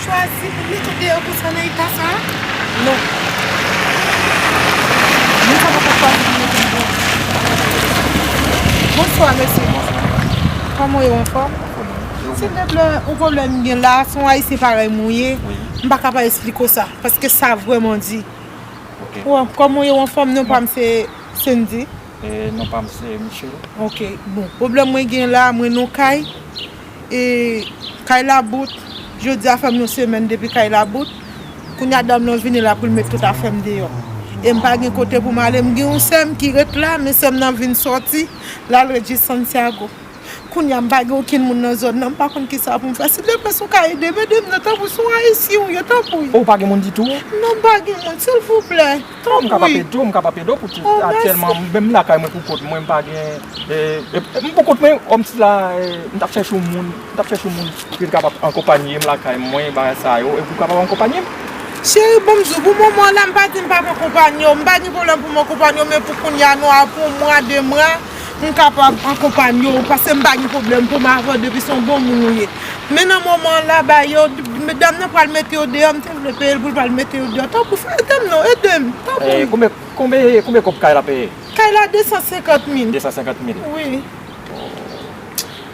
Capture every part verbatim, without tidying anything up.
Chwazi pou mete deyò konsa nan eta sa a? Non. Moun sa pa ka chwazi pou mete deyò. Bonswa, mesye. Bonswa. Kòman w ye, w anfòm? Anfòm, wi. Silvouplè, yon pwoblèm m gen la, se yon Ayisyen parèy mwen ye. Wi. M pa ka pa esplike w sa, paske sa vrèman di. Ok. Ou wè, kòman w ye, w anfòm? Non pa m se Sendy. E, non pa m se Michel. Ok, bon, pwoblèm mwen gen la, mwen nan kay, e, kay la bout, jodi a fè m yon semèn depi kay la bout, kounye a dam nan vini la pou l met tout afè m deyò. E m pa gen kote pou m ale, m gen yon sè m ki ret la, men sè m nan vin sòti, l al ret jis Santiago. Kounye a m pa gen okenn moun nan zòn nan, m pa konn kisa pou m fè. Silvouplè, si w ka ede m, ede m non, tanpri, si w Ayisyen ou ye, tanpri. Ou pa gen moun ditou? Non, m pa gen moun, silvouplè. M ka p ap ede w, m ka p ap ede w pou ti, aktyèlman, menm lakay mwen pou kont mwen, m pa gen, e, e, e, m pou kont mwen, kòmsi la, e, m t ap chèche yon moun, m t ap chèche yon moun ki te kapab akonpanye m lakay mwen, bagay sa yo, epi w kapab akonpanye m. Cheri, bon, m di w, pou moman la, m pa di m p ap akonpanye w, m pa gen pwoblèm pou m akonpanye w, men pou kounye a, nou a pou yon mwa, de mwa, m kapab akonpanye w, paske m pa gen pwoblèm pou m avè w depi se yon bon moun ou ye. Men nan moman la, ba yo, medam nan pral mete yo deyò, m te vle peye l pou l pral mete yo deyò. Tanpri, fè ede m non, ede m, tanpri. E, konbyen, konbyen, konbyen kòb kay la peye? Kay la de san senkant mil. De san senkant mil? Wi.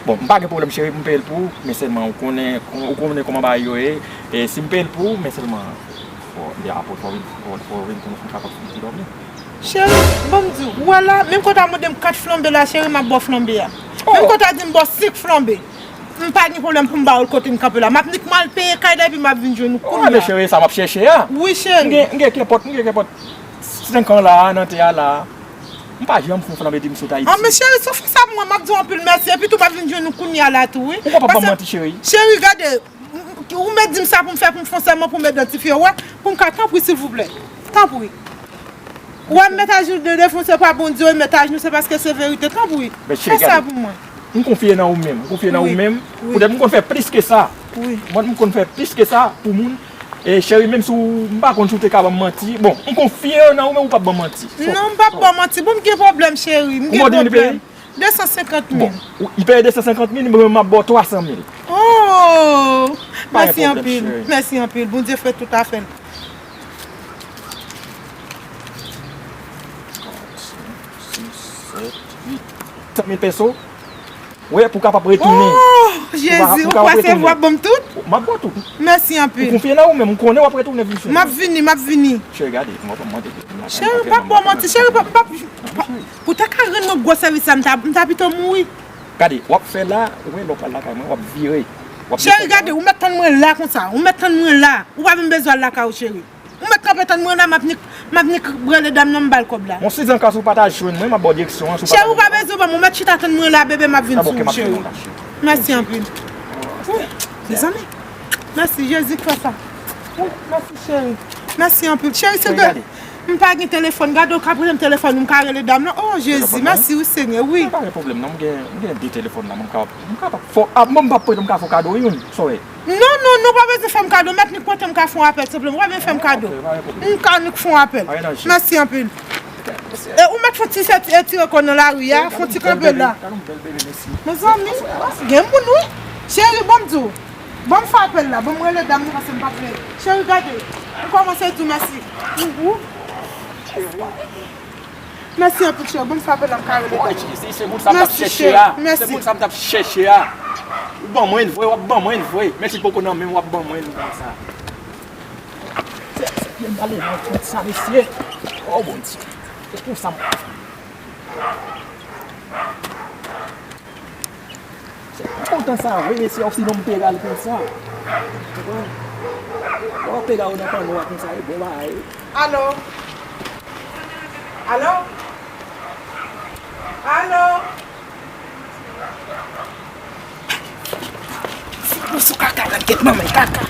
Bon, m pa gen pwoblèm, cheri, pou m peye l pou ou, men sèlman ou konnen, ou konnen kòman bagay yo ye, e si m peye l pou ou, men sèlman, fò, apre fò w vin, fò, fò w vin pou nou fè yon kapab fè yon ti dòmi. Cheri, bon, m di w, ou wè la, menm kote w mande m kat flanbe la, cheri, m ap ba w flanbe a. Menm kote w di m ba w senk flanbe, m pa gen pwoblèm pou m ba w l kote n kanpe la. M ap nik m al peye kay la, epi m ap vin jwenn ou kounye a. Men cheri, sa m ap chèche a. Wi, cheri. M gen, m gen kenpòt, m gen kenpòt senk an la, nan tè a la. M pa janm fè yon flanbe depi m sot Ayiti. Ah, men cheri, si w fè sa pou mwen, m ap di w anpil mèsi. Epi tou, m ap vin jwenn ou kounye a la tou, wi. Ou pa p ap ban m manti, cheri. Cheri, gade, ou mèt di m sa pou m fè, pou m fè yon sèman, pou m idantifye w, wè, pou m ka, tanpri, silvouplè. Tanpri. Ou wè, m mèt ajenou de, de fon, se pa Bondye, w mèt ajenou, se paske se verite, tanpri. Fè sa pou mwen. M konfye nan ou menm, m konfye nan ou menm. Poutèt m konn fè plis ke sa. Wi. Mwen, m konn fè plis ke sa pou moun. E cheri, menm si w, m pa konn si w te ka ban m manti. Bon, m konfye nan ou, men ou p ap ban m manti. Non, m p ap ban w manti. Bon, m gen pwoblèm, cheri. M gen pwoblèm. De san senkant mil. Bon, li peye de san senkant mil, mwen, m ap ba w twa san mil. Oh! Mèsi anpil. Mèsi anpil. Bondye fè tout afè l. Kat, senk, sis, sèt, uit. Sèt mil peso. Wi, pou w kapab retounen. Oh, Jezi, ou kwè se vre w ap ban m tout? M ap ba w tout. Mèsi anpil. Ou konfye nan ou menm, m konnen w ap retounen vin jwenn mwen. M ap vini, m ap vini. Cheri, gade, m ap mande. Cheri, pa ban m manti, cheri, pa, pa, pa, pou w ta ka rann mwen gwo sèvis sa, m ta, m ta pito mouri. Gade, w ap fè la, ou wè lè w pral lakay mwen, w ap vire. W ap desann. Cheri, gade, ou mèt tann mwen la konsa, ou mèt tann mwen la. Ou pa menm bezwen al lakay ou, cheri. Ou mèt kanpe tann mwen la, m ap nik, m ap nik rele dam nan, m ba l kòb la. Bon, si zanka si w pa ta jwenn mwen, m ap ba w direksyon an, si w pa ta jwenn mwen. Cheri, ou pa bezwen ban m, ou mèt chita tann mwen la, bebe, m ap vin sou ou, cheri. Mèsi anpil. Wi, mezanmi. Mèsi, Jezi k fè sa. Wi, mèsi, cheri. Mèsi anpil. Cheri, se de, m pa gen telefòn. Gade, ou ka prete m telefòn ou, m ka rele dam nan. Oh, Jezi, mèsi, wi, Senyè, wi. Pa gen pwoblèm, non, m gen, m gen de telefòn la, m ka, m ka, fò, a, m pa prete, m ka fè w kado youn, sòrèy. Non, non, non, pa bezwen fè m kado. Mèt nik kote m ka fè yon apèl, silvouplè. Ou pa bezwen fè m kado. M ka nik fè yon apèl. Mèsi anpil. E ou mèt fè ti sèt, e tire kò nan lari a, fè ti kanpe la. Mezanmi, gen moun wi. Cheri, ban m di w. Ban m fè apèl la, ban m rele dam nan paske m pa t vle. Cheri, gade. M kòmanse di w mèsi. Mèsi anpil, cheri. Bon, m frape la, m ka rele. Mèsi, cheri. Se moun sa m t ap chèche a. Se moun sa m t ap chèche a. Ou ban mwen l vre, w ap ban mwen l vre. Menm si l poko nan men m, w ap ban mwen l konsa. Se, se pye m pale nan kont sa, mesye. Oh, Bondye. Se konsa m ka fè. Se kontan sa vre, mesye, osinon m pega l konsa. Konprann? Lè w pega yo nan panno a konsa, e bon bagay. Alo? Alo? Alo? Sou kaka, gad gèt manman kaka.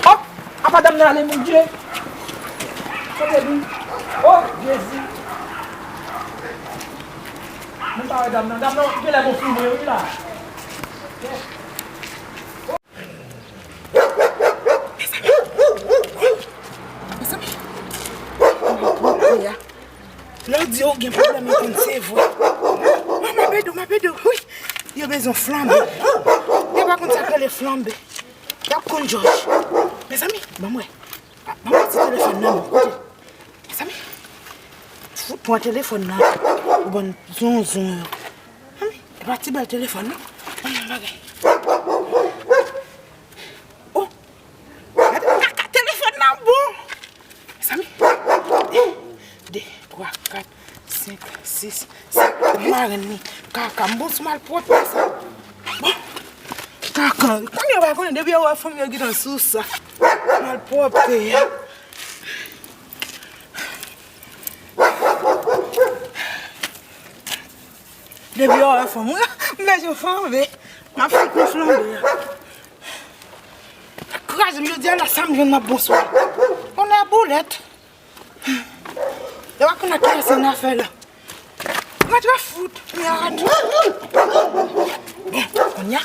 Oh! Apa dam nan ale, Bondye? Kote li? Oh, Jezi! Mwen pa wè dam nan. Dam nan genlè gon fou mwen wi la. Mezanmi, Di yo gen pwoblèm, yo konn se vre. Mwen, m ap ede w, m ap ede w. Wi, yo bezwen flanbe. Yo pa konn sa k rele flanbe. Y ap konn jòj. Mezanmi, ban m wè. Ban m wè ti telefòn nan, non. Kote? Mezanmi, fout pran telefòn nan. Ou bann zonzon yo. Mezanmi, e pa ti bèl telefòn, non. Ban m yon bagay. Oh, gade kaka telefòn nan bon. Mezanmi. De, twa, kat, senk, sis, sèt. Marenn li. Kaka, m bon sou malpwòpte sa. Bon. Kaka. Fanm yo pa konnen, depi yo wè fanm yo gentan sou sa. Malpwòpte a. Depi yo wè fanm, m wè jan fanm vle. M ap fout nou flanbe a. Kraze m jodi a la, sa m jwenn m ap bonswa. Onè boulèt. Yo pa konn ak kiyès se n afè la. Mwen t ap fout, mèd. Bon, kounye a,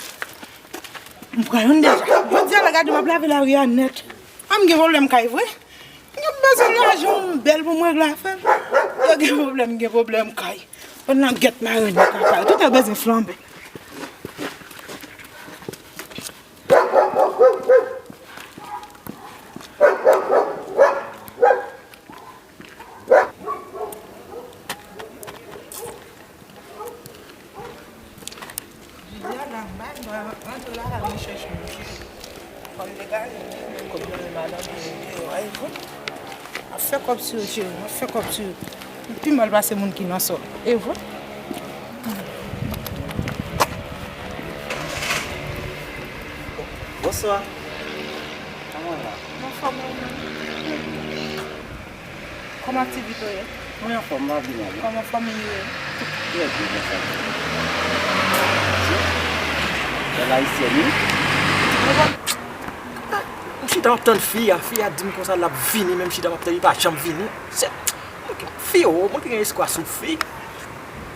m pran youn deja. Jodi a la, gade, m ap lave lari a nèt. A m gen pwoblèm kay vre. M gen bezwen lajan, m bèl pou m regle afè m. Yo gen pwoblèm, gen pwoblèm kay. Konn nan gèt marenn kaka. Tout a bezwen flanbe. Jodi a la, m pa gen dwa rantre lakay mwen chèche manje. Fò m degaje m, kòb nan men madanm mwen deyò a, e vre. M ap fè kòb sou yo, cheri, m ap fè kòb sou yo. M pi mal pase moun ki nan sòl. E vre. Bonswa. Kòman w la? M anfòm, ou menm? Kòman aktivite w ye? Mwen anfòm, m ap vini ale. Kòman fanmi yo ye? Trè byen, bonswa. Bèl ayisyèn, wi. M chita m ap tann fi a, fi a di m konsa l ap vini, menm chita m ap tann li pa janm vini. Se, fi o, mwen te gen espwa sou fi.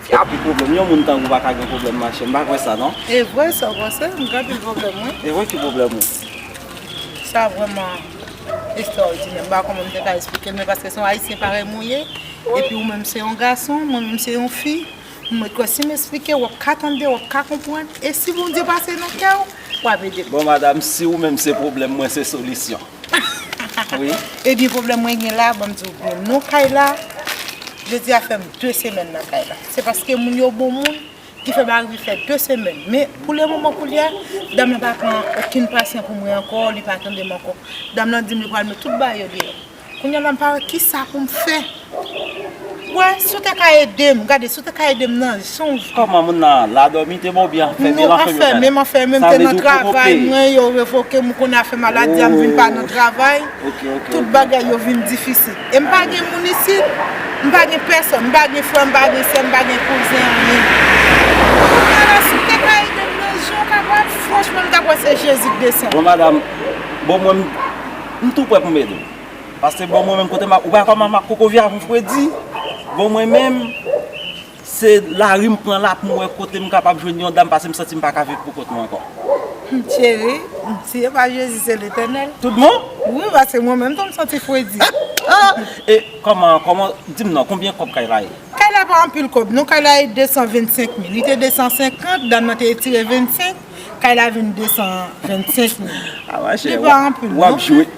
Fi a pi pwoblèm. Yon moun tankou w pa ka gen pwoblèm, machè. M pa kwè sa, non. E vre sa w panse? M gen anpil pwoblèm, wi. E vre, ki pwoblèm ou? Sa vrèman ekstraòdinè. M pa konn kòman m te ka esplike l, men paske se yon Ayisyen parèy mwen ye, epi ou menm se yon gason, mwen menm se yon fi, mwen kwè si m esplike w, w ap ka tande, w ap ka konprann, e si Bondye pase nan kè w, w ap ede m. Bon, madanm, si ou menm se pwoblèm, mwen se solisyon. Wi. Ebyen, pwoblèm mwen gen la, ban m di w byen. Nou kay la, jodi a fè m de semèn nan kay la. Se paske moun yo bon moun ki fè m arive fè de semèn. Men, pou le moman, koulye a, dam nan pa pran okenn pasyan pou mwen ankò, li pa tande m ankò. Dam nan di m li pral met tout bagay yo deyò. Kounye a la, m pa wè kisa pou m fè. Wè, si w te ka ede m, gade, si w te ka ede m nan jan w vle. Kòman moun nan la dòmi te bon oubyen afèmen l anfèmen? Non, afèmen m, afèmen m, te nan travay mwen, yo revoke m, ou konnen afè maladi a, m vin pa nan travay. Tout bagay yo vin difisil. E m pa gen moun isit, m pa gen pèsòn, m pa gen frè, m pa gen sè, m pa gen kouzen, anyen. Kounye a la, si w te ka ede m nan jan w kapab, franchman, m ta kwè se Jezi k desann. Bon, madanm, bon, mwen, m, m tou prè pou m ede w. Paske bon mwen menm kote m ap, ou pa kòman m ap koko vye avè fredi. Bon mwen menm, se lari m pran la pou m wè kote m kapab jwenn yon dam paske m santi m pa ka viv pou kont mwen ankò. Cheri, si se pa Jezi, se Letènèl. Tout bon? Wi, paske mwen menm tou m santi fredi. E kòman, kòman, di m non, konbyen kòb kay la ye? Kay la pa anpil kòb non, kay la e de san vennsenk mil. Li te de san senkant, dam nan te etire vennsenk, kay la vin de san vennsenk mil. A, machè, li pa anpil non. W ap jwe.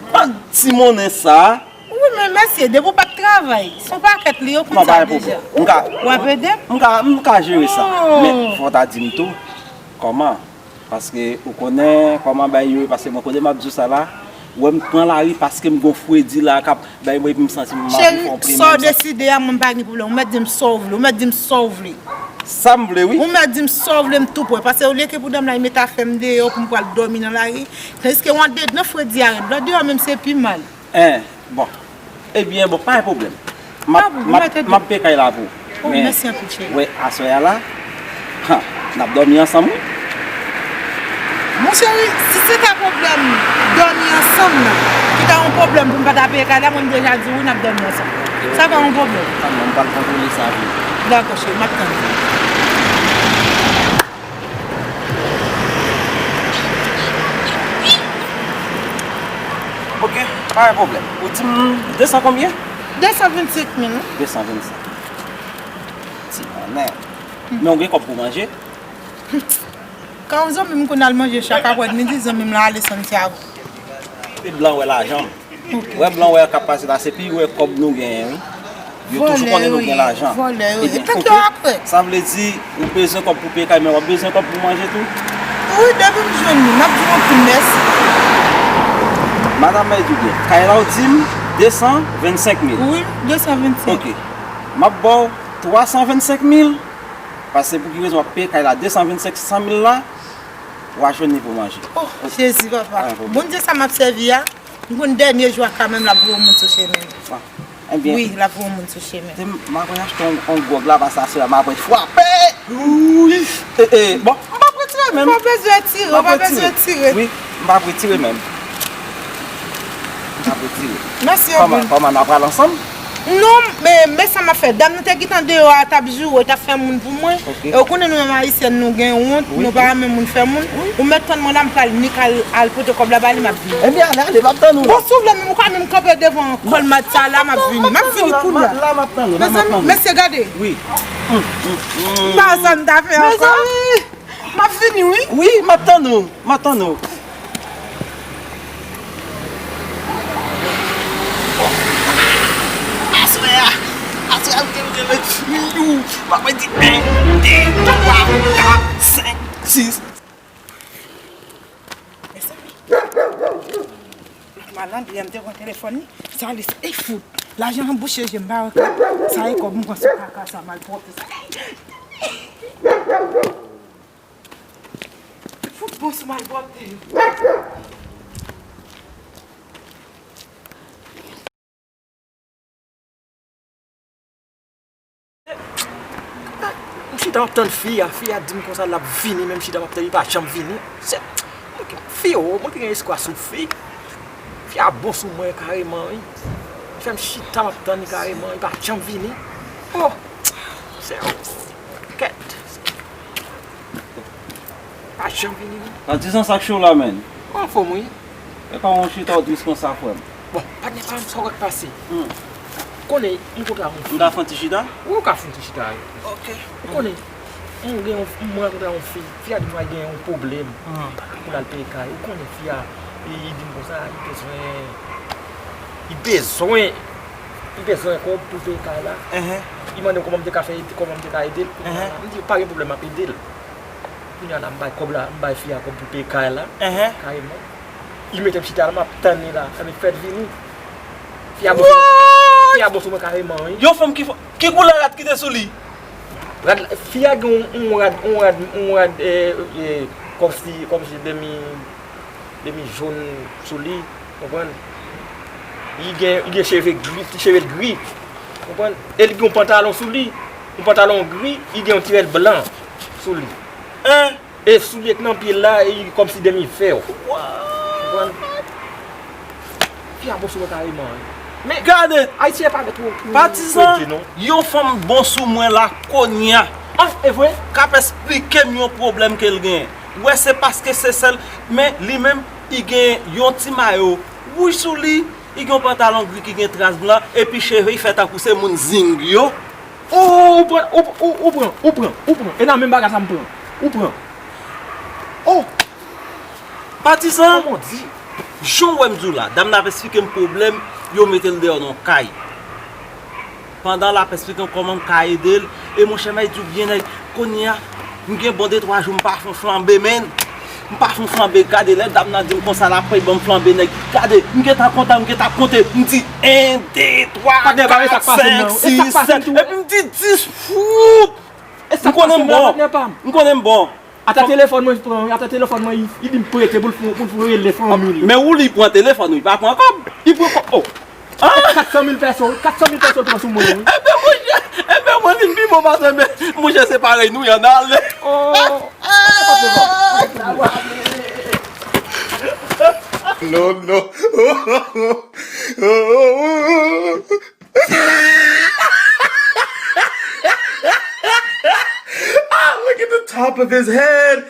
Ti monnen sa. Wi, men mesye, depi w pa t travay, se yon pakèt li yo konn sa deja. W ap ede m? M ka, m ka jere sa. Men fò w ta di m tou, kòman? Paske ou konnen kòman bagay yo ye, paske mwen kote m ap di w sa la, ou wè m pran lari paske m gon fredi la k ap bay mwen epi m santi m anvi fè yon premye. Cheri, sa w deside a, mwen m pa gen pwoblèm. Ou mèt di m sa w vle, ou mèt di m sa w vle. Sa m vle, wi. Ou mèt di m sa w vle, m tou prè. Paske olye ke pou dam la mete afè m deyò pou m pral dòmi nan lari, tandiske w andedan fredi a rèd. Lè w deyò menm se pi mal. En, bon. Ebyen, bon, pa gen pwoblèm. M ap, m ap, m ap peye kay la pou ou. Oh, men, mèsi anpil, cheri. Wè, aswè a la, ha, n ap dòmi ansanm, wi. Mon cheri, si se ta pwoblèm dòmi ansanm nan, ki ta yon pwoblèm pou m pa ta peye kay la, mwen m deja di w, wi, n ap dòmi ansanm. Sa pa yon pwoblèm. Tann, m pral kontwole sa pou ou. Dakò, cheri, m ap tann ou. Ok, pa gen pwoblèm. Ou di m de san konbyen? De san vennsenk mil, wi. De san vennsenk. Men, men w gen kòb pou manje? Kan yon zanmi m konn al manje chak aprè midi, zanmi m la ale Santiago. E blan wè lajan. Wè blan wè k ap pase la, se pi wè kòb nou genyen, wi. Yo toujou konnen nou gen lajan. Vòlè yo ye. Ebyen, tande yo aprè. Sa vle di, ou bezwen kòb pou peye kay, men w ap bezwen kòb pou manje tou? Wi, depi m jwenn li, m ap di w anpil mèsi. Madanm Maydou byen, kay la w di m de san vennsenk mil. Wi, de san vennsenk. Ok. M ap ba w twa san vennsenk mil, paske pou ki rezon w ap peye kay la de san vennsenk, san mil la, w a jwenn li pou manje. Oh, Jezi, papa. Bondye sa m ap sèvi a, m konn dènye jou a kanmenm l ap voye yon moun sou chemen m. Ebyen, wi, l ap voye yon moun sou chemen m. M ap achte yon, yon gwòg la, paske aswè a m ap frape. Wi. E, e, bon, m p ap retire menm. Ou pa bezwen retire, ou pa bezwen retire. Wi, m p ap retire menm. M p ap retire. Mèsi anpil. Kòman, kòman, n a pral ansanm? Non, men, men sa m ap fè. Dam nan te gentan deyò a, t ap joure, t ap fè moun pou mwen. Ok. E ou konnen nou menm Ayisyèn, nou gen wont, nou pa renmen moun fè moun. Wi. Ou mèt tann mwen la, m pral nik al, al pote kòb la ba li, m ap vini. Ebyen, ale, ale, m ap tann ou la. Bon, si w vle, menm ou ka menm kanpe devan kòlmad sa la, m ap vini. M ap vini kounye a. La, m ap tann ou, la, m ap tann ou. Mezanmi, mesye, gade. Wi. M pa sa m ta fè ankò. Mezanmi. M ap vini, wi. Wi, m ap tann ou. M ap tann ou. Aswè a, aswè a, m te, m te, m te, m ap di en, de, twa, kat, senk, sis. Malandren an te pran telefòn li. Sa li, ey fout. Lajan an bouche je m pa wè kòb. Sa e kòb m pran sou kaka sa malpwòpte sa. Fout bon sou malpwòpte yo. M chita m ap tann fi a, fi a di m konsa l ap vini, men m chita m ap tann li pa janm vini. Se, mwen ki, fi o, mwen ki gen espwa sou fi. Fi a bon sou mwen kareman, wi. Fè m chita m ap tann li kareman, li pa janm vini. Oh! Se, kèt. Pa janm vini, non. Patizan, sa k cho la, menn? Anfòm, wi. E kòman w chita w tris konsa, frè m? Bon, patnè pa m, sa w wè k pase? Hmm. Konnen, m kontre ak yon fi. M ka fè yon ti chita? Wi, w ka fè yon ti chita, wi. Ok. Ou konnen, m gen yon, m rankontre ak yon fi. Fi a di m sa gen yon pwoblèm. Hmm. Pou l al peye kay. Ou konnen fi a, li, li di m konsa, li bezwen, li bezwen, li bezwen kòb pou peye kay la. Enhen. Li mande m kòman m te ka fè, kòman m te ka ede l. Enhen. M di, pa gen pwoblèm, m ap ede l. Kounye a la, m bay kòb la, m bay fi a kòb pou peye kay la. Enhen. Kareman. Li mete m chita la, m ap tann li la. Ebyen, fè l vini. Fi a bon sou, fi a bon sou mwen kareman, wi. Yon fanm ki, ki koulè rad ki te sou li? Rad la, fi a gen yon, yon rad, yon rad, yon rad, eh, eh, kòmsi, kòmsi demi, demi jòn sou li, konprann? Li gen, li gen cheve gri, ti cheve l gri, konprann? E li gen yon pantalon sou li, yon pantalon gri, li gen yon ti vès blan sou li. Hein? E soulye k nan pye l la, e kòmsi demi fè. Konprann? Fi a bon sou mwen kareman, wi. Men gade, Ayisyen pa gen twò, twò, patizan, twò ede, non. Yon fanm bon sou mwen la kounye a. Ah, e vre? K ap esplike m yon pwoblèm ke l gen. Ou wè, se paske se sèl, men li menm, li gen yon ti mayo wouj sou li, li gen yon pantalon gri ki gen tras blan, epi cheve l fè tankou se moun Zing yo. Oh, ou pran, ou, ou, ou pran, ou pran, ou pran. E nan menm bagay sa m pran. Ou pran. Oh! Patizan, kòman w di? Jan w wè m di w la, dam nan ap esplike m pwoblèm, yo mete l deyò nan yon kay. Pandan l ap esplike m kòman m ka ede l, e monchè, m ap di w byen nèt, kounye a, m gen bon de twa jou m pa fè yon flanbe, menn. M pa fè yon flanbe, gade, lè dam nan di m konsa, l ap pran, ban m flanbe, nèg. Gade, m gentan kontan, m gentan ap konte, m di, en, de, twa, kat, senk, sis, sèt, epi m di dis, fout! M konnen m bon. M konnen m bon. Ata telefòn mwen pran, ata telefòn mwen, li, li di m prete pou l fè, pou l rele fanmi l. Men ou li pran telefòn, li pa pran kòb. Li pran kòb, oh. Kat san mil pèso, kat san mil pèso l pran sou mwen, wi. Enben, monchè, enben, mwen vin pi bon pase, men, monchè, se parèy nou ye, ann ale. Oh. Non, non. Ah, look at the top of his head.